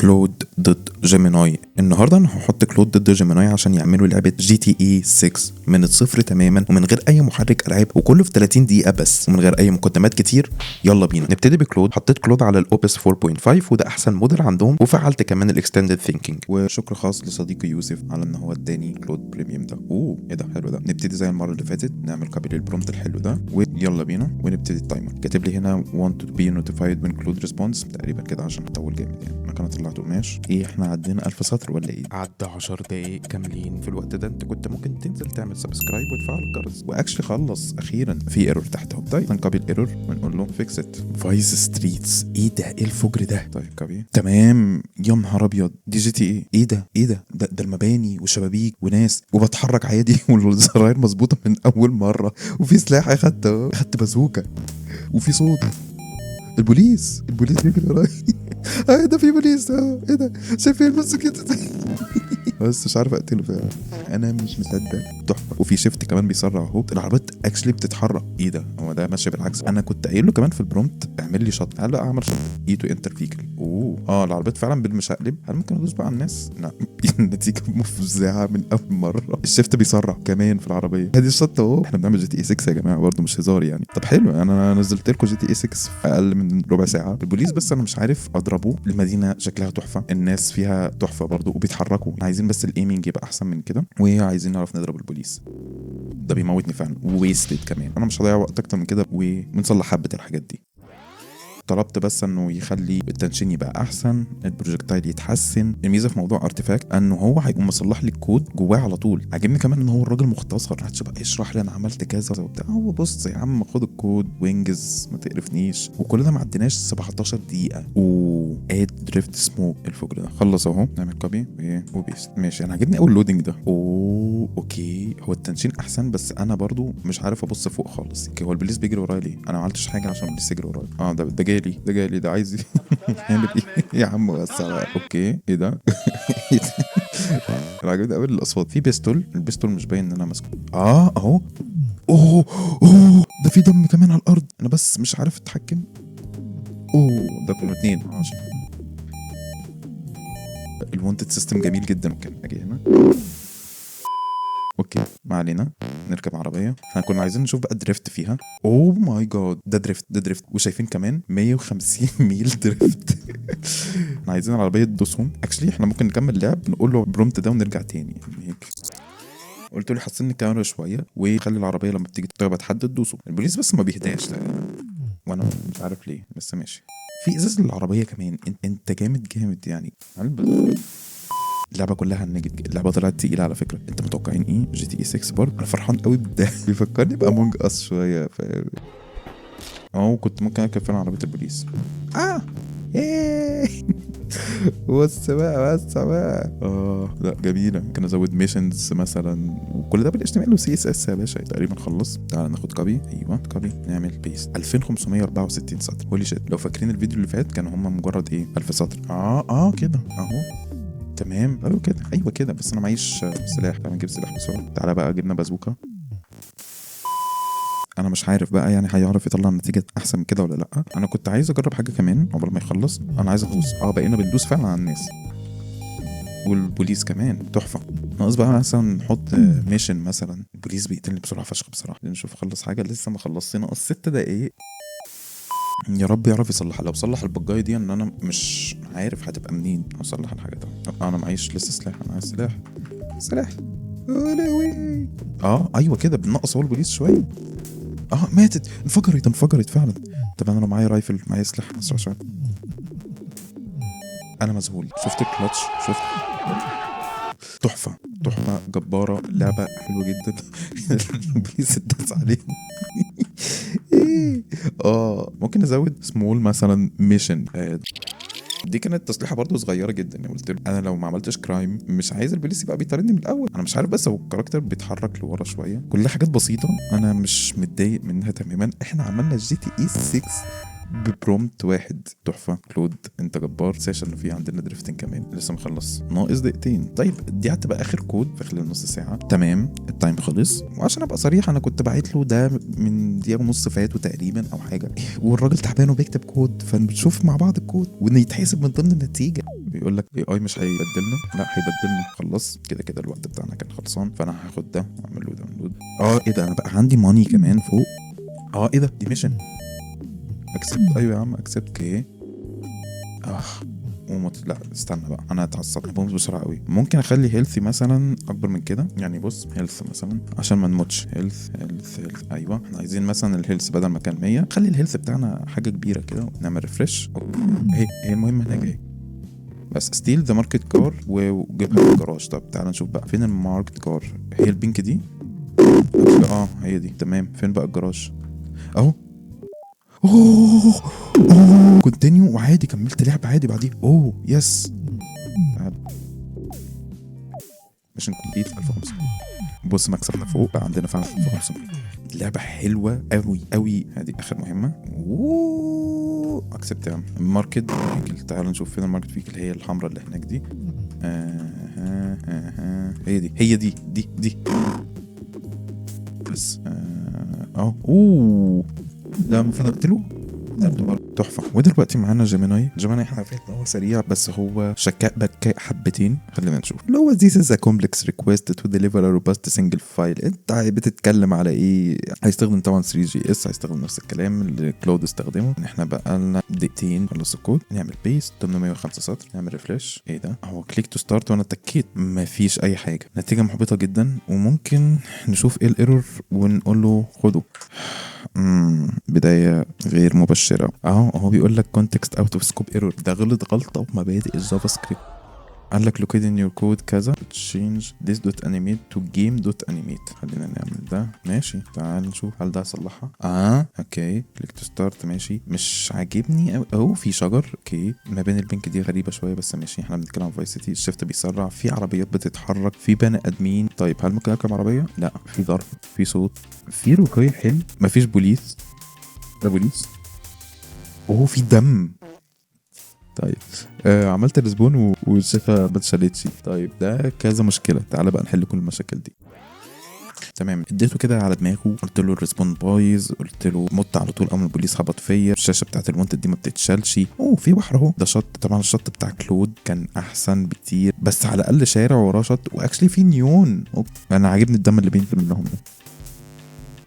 Claude ضد Gemini. النهارده انا هحط Claude ضد Gemini عشان يعملوا لعبه GTA 6 من الصفر تماما ومن غير اي محرك العاب، وكله في 30 دقيقة بس ومن غير اي مقدمات كتير. يلا بينا نبتدي ب Claude. حطيت Claude على ال Opus 4.5 وده احسن موديل عندهم، وفعلت كمان ال extended thinking. وشكر خاص لصديقي يوسف على ان هو اداني Claude Premium ده. اوه ايه ده، حلو ده. نبتدي زي المرة اللي فاتت، نعمل copy لل prompt الحلو ده ويلا بينا ونبتدي ال timer. كاتب لي هنا want to be notified when Claude responds تقريبا كده عشان اطول جامد يعني. انا كان طلعت قماش. ايه احنا عدينا 1000 سطر ولا ايه؟ عدى 10 دقايق كاملين. في الوقت ده انت كنت ممكن تنزل تعمل subscribe وتفعل الجرس. و actually خلص اخيرا. في error تحت اهو. طيب ن copy ال error ونقول له fix it. Vice streets. ايه ده؟ ايه الفجر ده؟ طيب copy. تمام. يا نهار ابيض، دي GTA. ايه ده؟ ايه ده؟ ده المباني وشبابيك وناس وبتحرك عادي والزراير مظبوطة من اول مره، وفي سلاح اخدته، اخدت بازوكا، وفي صوت البوليس، البوليس بيجري ورايا. ايه ده؟ في بوليس. اه ايه ده؟ شايف البازوكا؟ بس مش عارف اقتله فعلا. انا مش مصدق، تحفه. وفي shift كمان بيسرع اهو. العربيات actually بتتحرك. ايه ده؟ هو ده ماشي بالعكس. انا كنت قايل له كمان في ال prompt اعمل لي شط. قال له اعمل شط E to enter vehicle. اوه اه العربيات فعلا بالمشقلب. هل ممكن ادوس بقى على الناس؟ لا. النتيجة مفزعه من اول مره. ال shift بيسرع كمان في العربيه. هذه الشط اهو. احنا بنعمل GTA 6 يا جماعة برضه، مش هزار يعني. طب حلو، انا نزلت لكم GTA 6 في اقل من ربع ساعه. البوليس بس انا مش عارف اضربه. المدينة شكلها تحفه، الناس فيها تحفة برضه وبيتحركوا. عايزين بس ال aiming يبقى احسن من كده، وعايزين نعرف نضرب البوليس. ده بيموتني فعلا wasted كمان. انا مش هضيع وقت اكتر من كده ونصلح حبه الحاجات دي. طلبت بس انه يخلي التنشين يبقى احسن، ال projectile يتحسن. الميزة في موضوع Artifact انه هو هيقوم مصلح لي الكود جواه على طول. عاجبني كمان ان هو الراجل مختصر، ما حدش بقى يشرح لي انا عملت كذا وبتاع. هو بص يا عم خد الكود وانجز ما تقرفنيش. وكل ده ما عديناش 17 دقيقه. و add drift smoke الفجر ده خلص اهو. نعمل copy و paste. ماشي، انا عاجبني قوي ال loading ده. اوه okay، هو التنشين احسن بس انا برضو مش عارف ابص فوق خالص. okay، هو البوليس بيجري ورايا ليه؟ انا ما عملتش حاجة عشان البوليس يجري ورايا. اه ده جالي، ده جالي، ده عايز يعمل ايه يا عم؟ بس okay ايه ده؟ ايه ده؟ انا عاجبني قوي الاصوات. في pistol، ال pistol مش باين ان انا ماسكه. اه اهو. اوه اوه، ده في دم كمان على الارض. انا بس مش عارف اتحكم. اوه ده كانوا اتنين. عشان ال wanted system جميل جدا. ممكن اجي هنا. okay ما علينا، نركب عربيه. احنا كنا عايزين نشوف بقى drift فيها. oh my god، ده drift، ده drift. وشايفين كمان 150 ميل drift. احنا عايزين العربية تدوسهم. actually احنا ممكن نكمل لعب، نقول له prompt ده ونرجع تاني يعني هيك. قلت له حسن الكاميرا شوية وخلي العربية لما بتيجي تخبط حد تدوسه. البوليس بس ما بيهداش تقريبا، وانا مش عارف ليه، بس ماشي. في ازاز للعربية كمان. انت جامد جامد يعني. اللعبة كلها هنجت. اللعبة طلعت تقيلة على فكره. انت متوقعين ايه؟ GTA 6 برضه. انا فرحان قوي بده. بيفكرني ب Among Us شويه. اه كنت ممكن اركب فعلا عربية البوليس. اه ايه بص بقى، بس بقى. اه لا جميله. ممكن ازود missions مثلا، وكل ده بال HTML و CSS يا باشا. تقريبا خلص. تعالى ناخد copy. ايوه copy، نعمل paste. 2564 سطر. holy shit. لو فاكرين الفيديو اللي فات كانوا هم مجرد ايه 1000 سطر. اه كده اهو. تمام ايوه كده، ايوه كده. بس انا معيش سلاح. تعالى نجيب سلاح بسرعه. تعالى بقى جبنا بازوكا. انا مش عارف بقى يعني هيعرف يطلع نتيجة احسن من كده ولا لا. انا كنت عايز اجرب حاجة كمان قبل ما يخلص. انا عايز ادوس. بقينا بندوس فعلا على الناس والبوليس كمان. تحفه. ناقص بقى مثلا نحط mission مثلا. البوليس بيقتلني بسرعة فشخ بصراحه. نشوف خلص حاجه. لسه ما خلصش، ناقص 6 دقايق. يا رب يعرف يصلحها. لو صلح البجايه دي ان انا مش عارف هتبقى منين. اصلح الحاجة ده. انا معيش لسه سلاح. انا عايز سلاح، سلاح. يا لهوي. اه ايوه كده، بنقص هو البوليس شويه. اه ماتت، انفجرت، انفجرت فعلا. طب انا لو معايا rifle، معايا سلاح اسرع شويه. انا مذهول. شفت الكلاتش؟ شفت؟ تحفه، تحفة جباره. لعبه حلوة جدا. البوليس اتداس عليهم. اه ممكن نزود small مثلا mission. دي كانت تصليحه برضو صغيرة جدا يعني. قلت له انا لو ما عملتش crime مش عايز البوليس يبقى بيطاردني من الاول. انا مش عارف بس هو ال character بيتحرك لورا شويه. كلها حاجات بسيطه، انا مش متضايق منها تماما. احنا عملنا GTA 6 ب prompt واحد. تحفه. Claude انت جبار. تنساش انه في عندنا drifting كمان لسه مخلص، ناقص دقيقتين. طيب دي هتبقى اخر كود في خلال نص ساعه. تمام ال time خلص. وعشان ابقى صريح انا كنت باعت له ده من دقيقة ونص فاتوا تقريبا او حاجه، والراجل تعبان وبيكتب كود، فنشوف مع بعض الكود ونتحاسب من ضمن النتيجه. بيقول لك AI مش هيبدلنا، لا هيبدلنا. خلص كده كده الوقت بتاعنا كان خلصان، فانا هاخد ده واعمل له download. ايه ده، انا بقى عندي money كمان فوق. ايه ده، دي mission accept. ايوه يا عم accept. okay لا استنى بقى، انا اتعصبت، بموت بسرعة قوي. ممكن اخلي health ي مثلا اكبر من كده، يعني بص health مثلا عشان ما نموتش. health health health، ايوه احنا عايزين مثلا ال health بدل ما كان 100 خلي ال health بتاعنا حاجة كبيرة كده، ونعمل refresh. اهي هي المهمة هناك اهي، بس steal the marked car وجيبها في الجراج. طب تعالى نشوف بقى فين ال marked car. هي ال pink دي؟ هي دي تمام. فين بقى الجراج؟ اهو. اوه continue، وعادي كملت لعب عادي بعديه. oh yes، تعال mission complete 1500. بص مكسبنا فوق بقى عندنا فعلا 1500. لعبة حلوة قوي قوي. هذه آخر مهمة. اوه accept يا عم. marked vehicle، تعال نشوف فين ال marked vehicle. هي الحمراء اللي هناك دي. هي دي، هي دي دي دي بس. اهو. اوه ده المفروض اقتله. تحفة. ودلوقتي معانا Gemini. Gemini احنا عارفين ان هو سريع بس هو شكاء بكاء حبتين. خلينا نشوف. اللي هو this is a complex request to deliver a robust single file. انت بتتكلم على ايه؟ هيستخدم طبعا 3JS، هيستخدم نفس الكلام اللي Claude استخدمه. احنا بقى لنا دقيقتين خلص الكود. نعمل paste 805 سطر، نعمل refresh. ايه ده؟ هو click to start وانا اتكيت مفيش اي حاجة. نتيجة محبطة جدا. وممكن نشوف ايه ال error ونقول له خده. بداية غير مبشرة. اهو بيقول لك context out of scope error. ده غلط غلطة في مبادئ ال JavaScript. قال لك locate in your code كذا change this dot animate to game dot animate. خلينا نعمل ده ماشي. تعال نشوف هل ده هيصلحها. okay click to start ماشي. مش عاجبني قوي. اهو في شجر. okay ما بين ال pink دي غريبة شوية بس ماشي. احنا بنتكلم عن Vice City. ال shift بيسرع، في عربيات بتتحرك، في بني ادمين. طيب هل ممكن اركب عربية؟ لا. في ضرب، في صوت، في رقي حلو. مفيش بوليس. ده بوليس. اوه في دم. طيب عملت respawn والشاشة ما اتشالتش. طيب ده كذا مشكلة. تعالى بقى نحل كل المشاكل دي. تمام اديته كده على دماغه، قلت له ال respawn بايظ، قلت له مت على طول اول ما البوليس خبط فيا، الشاشة بتاعت ال wanted دي ما بتتشالش. اوه في بحر اهو. ده شط. طبعا الشط بتاع Claude كان احسن بكتير، بس على الاقل شارع وراه شط، و actually في نيون. انا عاجبني الدم اللي بينزل منهم ده.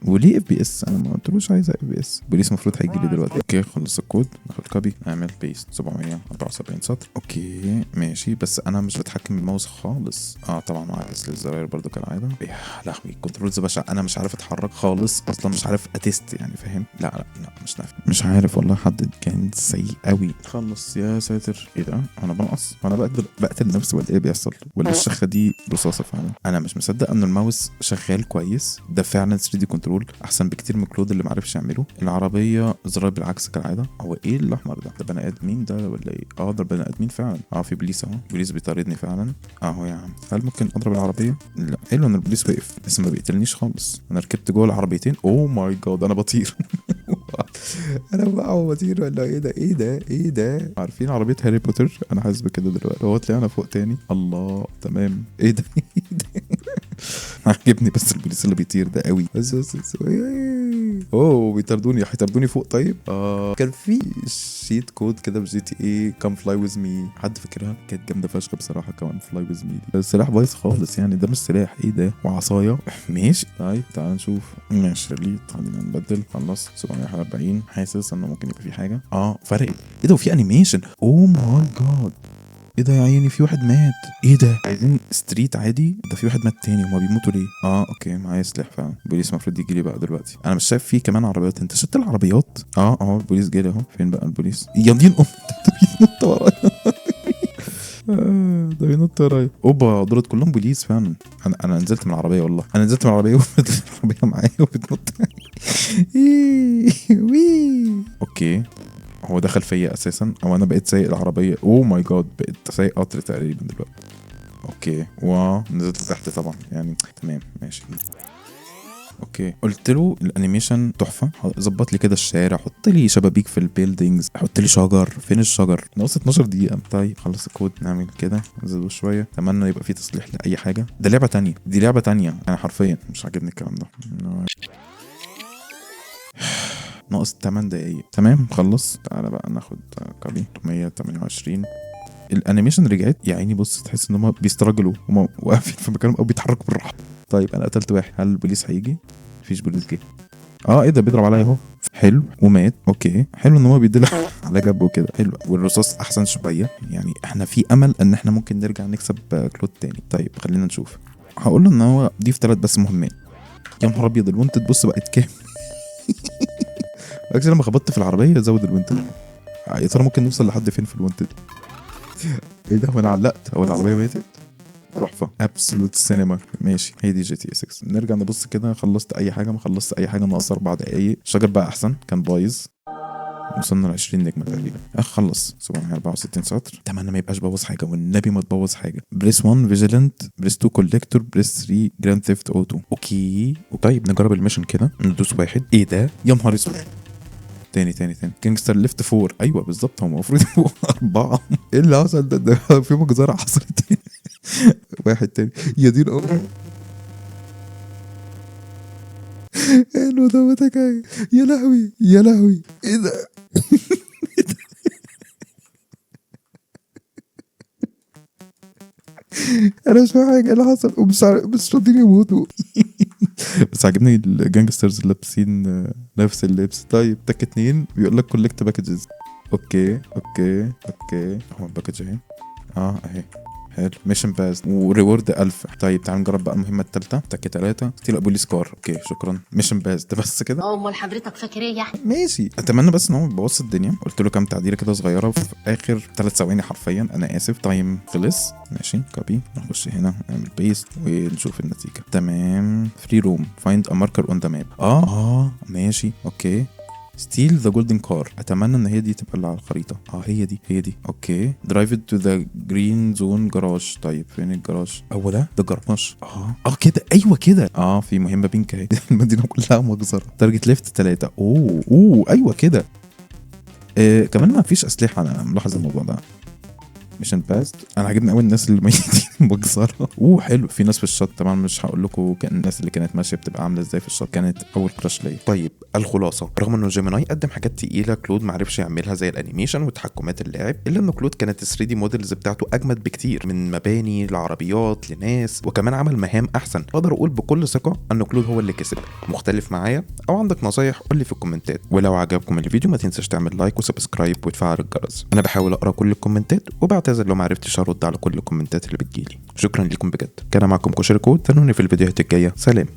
وليه FPS؟ انا ما قلتلوش عايزه FPS. البوليس المفروض هيجي لي دلوقتي. okay خلص الكود، ناخد copy، نعمل paste 774 سطر. okay ماشي، بس انا مش بتحكم بالماوس خالص. طبعا وعكس للزراير برضو كالعادة. يا لهوي controls بشع، انا مش عارف اتحرك خالص اصلا، مش عارف ا test يعني فاهم؟ لا لا لا مش نافع، مش عارف والله. حد كان سيء قوي. خلص يا ساتر. ايه ده؟ انا بنقص؟ انا بقتل نفسي ولا ايه بيحصل؟ ولا الشخه دي رصاصة فعلا؟ انا مش مصدق ان الماوس شغال كويس. ده فعلا 3D control احسن بكتير من Claude اللي معرفش يعمله. العربية زرار بالعكس كالعادة. هو ايه الاحمر ده؟ ده بني ادمين ده ولا ايه؟ ده بني ادمين فعلا. في بوليس اهو، بوليس بيطاردني فعلا اهو. يا عم هل ممكن اضرب العربية؟ لا. حلو ان البوليس وقف بس ما بيقتلنيش خالص. انا ركبت جوه العربيتين. oh my God انا بطير. انا بقى بطير ولا ايه ده؟ ايه ده؟ ايه ده؟ عارفين عربية هاري بوتر؟ انا حاسس بكده دلوقتي. هو طلعنا فوق تاني. الله تمام. ايه ده؟ ايه ده؟ عجبني بس البوليس اللي بيطير ده قوي. بس بس بس. اوه بيطاردوني، هيطاردوني فوق. طيب كان في cheat code كده في GTA come fly with me، حد فاكرها؟ كانت جامدة فشخ بصراحة. come fly with me دي. السلاح بايظ خالص يعني، ده مش سلاح. ايه ده؟ وعصايه ماشي. طيب تعال نشوف. ماشي ريليت، خلينا نبدل. خلص 741. حاسس انه ممكن يبقى في حاجة. فرق. ايه ده؟ وفي animation. oh my God ايه ده يا عيني؟ في واحد مات. ايه ده؟ عايزين street عادي. ده في واحد مات تاني. هما بيموتوا ليه؟ okay معايا سلاح فعلا. البوليس المفروض يجي لي بقى دلوقتي. انا مش شايف فيه كمان عربيات. انت شفت العربيات؟ البوليس جالي اهو. فين بقى البوليس؟ يا دين ام ده بينط ورايا. ده بينط ورايا. اوبا دولت كلهم بوليس فعلا. انا نزلت من العربية والله. انا نزلت من العربية وفضلت العربية معايا وبتنط. okay هو دخل فيا اساسا، او انا بقيت سايق العربية. oh my God بقيت سايق قطر تقريبا دلوقتي. okay ونزلت تحت طبعا يعني. تمام ماشي. okay قلت له ال animation تحفة، ظبط لي كده الشارع، حط لي شبابيك في ال buildings، حط لي شجر. فين الشجر؟ ناقص 12 دقيقة. طيب خلص الكود، نعمل كده نزود شوية. اتمنى يبقى في تصليح لاي حاجة. ده لعبه تانية، دي لعبه تانية. انا حرفيا مش عاجبني الكلام ده. ناقص 8 دقايق. تمام خلص. تعالى بقى ناخد copy 128. ال animation رجعت يا عيني. بص تحس ان هم بي struggle وا، هم واقفين في مكانهم او بيتحركوا بالراحة. طيب انا قتلت واحد، هل البوليس هيجي؟ مفيش بوليس جه. ايه ده بيضرب عليا اهو. حلو ومات. okay حلو ان هو بيدلع على جنبه كده، حلو. والرصاص احسن شوية، يعني احنا في امل ان احنا ممكن نرجع نكسب كلود تاني. طيب خلينا نشوف. هقول له ان هو ضيف 3 بس مهمات. يا نهار ابيض ال wanted بص بقت كام. actually لما خبطت في العربية زود ال wanted. يا ترى ممكن نوصل لحد فين في ال wanted؟ ايه ده، وانا علقت، هو العربية ماتت؟ تحفة، absolute cinema. ماشي، هي دي GTA 6. نرجع نبص كده، خلصت اي حاجة؟ ما خلصت اي حاجة، ناقص 4 دقايق. الشجر بقى احسن، كان بايظ. وصلنا ل 20 نجمه تقريبا. خلص 764 سطر. اتمنى ما يبقاش بوظ حاجة، والنبي ما تبوظ حاجة. press 1 vigilante، press 2 collector، press 3 Grand Theft Auto. okay طيب نجرب ال mission كده، ندوس 1. ايه ده يا نهار اسود. تاني تاني تاني. gangster left 4. ايوه بالظبط، هو المفروض يبقوا 4. ايه اللي حصل ده؟ ده في مجزرة حصلت. واحد تاني يا دين امي. ايه دوتك؟ يا لهوي يا لهوي، ايه ده؟ انا مش فاهم حاجة، ايه اللي حصل؟ ومش مش راضيين يموتوا. بس عاجبني ال gangsters لابسين نفس اللبس. طيب تك 2 بيقول لك collect packages. okay okay okay، هو ال package اهي. اهي، حلو. mission pass و reward 1000. طيب تعال نجرب بقى المهمة الثالثة. تك 3 steal police car. okay شكرا، mission pass. ده بس كده؟ امال حضرتك فاكر ايه يعني؟ ماشي، اتمنى بس ان هو ما يبوظش الدنيا. قلت له كام تعديله كده صغيرة في اخر 3 ثواني حرفيا، انا اسف. time خلص. ماشي copy، نخش هنا نعمل paste ونشوف النتيجة. تمام. free roam، find a marker on the map. ماشي okay. steal the golden car. اتمنى ان هي دي تبقى اللي على الخريطة. هي دي هي دي. okay drive to the green zone garage. طيب فين الجراج؟ هو ده الجراج. كده، ايوه كده. في مهمة pink اهي. المدينة كلها مجزرة. target left 3. اوه ايوه كده. كمان ما فيش اسلحة، انا ملاحظ الموضوع ده. mission passed. انا عاجبني قوي الناس اللي ميتين مجزرة. حلو، في ناس في الشط. طبعا مش هقول لكم كان الناس اللي كانت ماشية بتبقى عامله ازاي في الشط، كانت اول crash ليا. طيب الخلاصة، رغم انه جيميناي قدم حاجات تقيلة كلود ما عرفش يعملها زي ال animation وتحكمات اللاعب، الا انه كلود كانت 3D models بتاعته اجمد بكتير، من مباني لعربيات لناس، وكمان عمل مهام احسن. اقدر اقول بكل ثقة ان كلود هو اللي كسب. مختلف معايا او عندك نصايح قول لي في الكومنتات. ولو عجبكم الفيديو ما تنساش تعمل like و subscribe وتفعل الجرس. انا بحاول اقرا كل الكومنتات، وبعتذر لو ما عرفتش ارد على كل الكومنتات اللي بتجيلي. شكرا لكم بجد. كان معكم كشري كود، استنوني في الفيديوهات الجاية. سلام.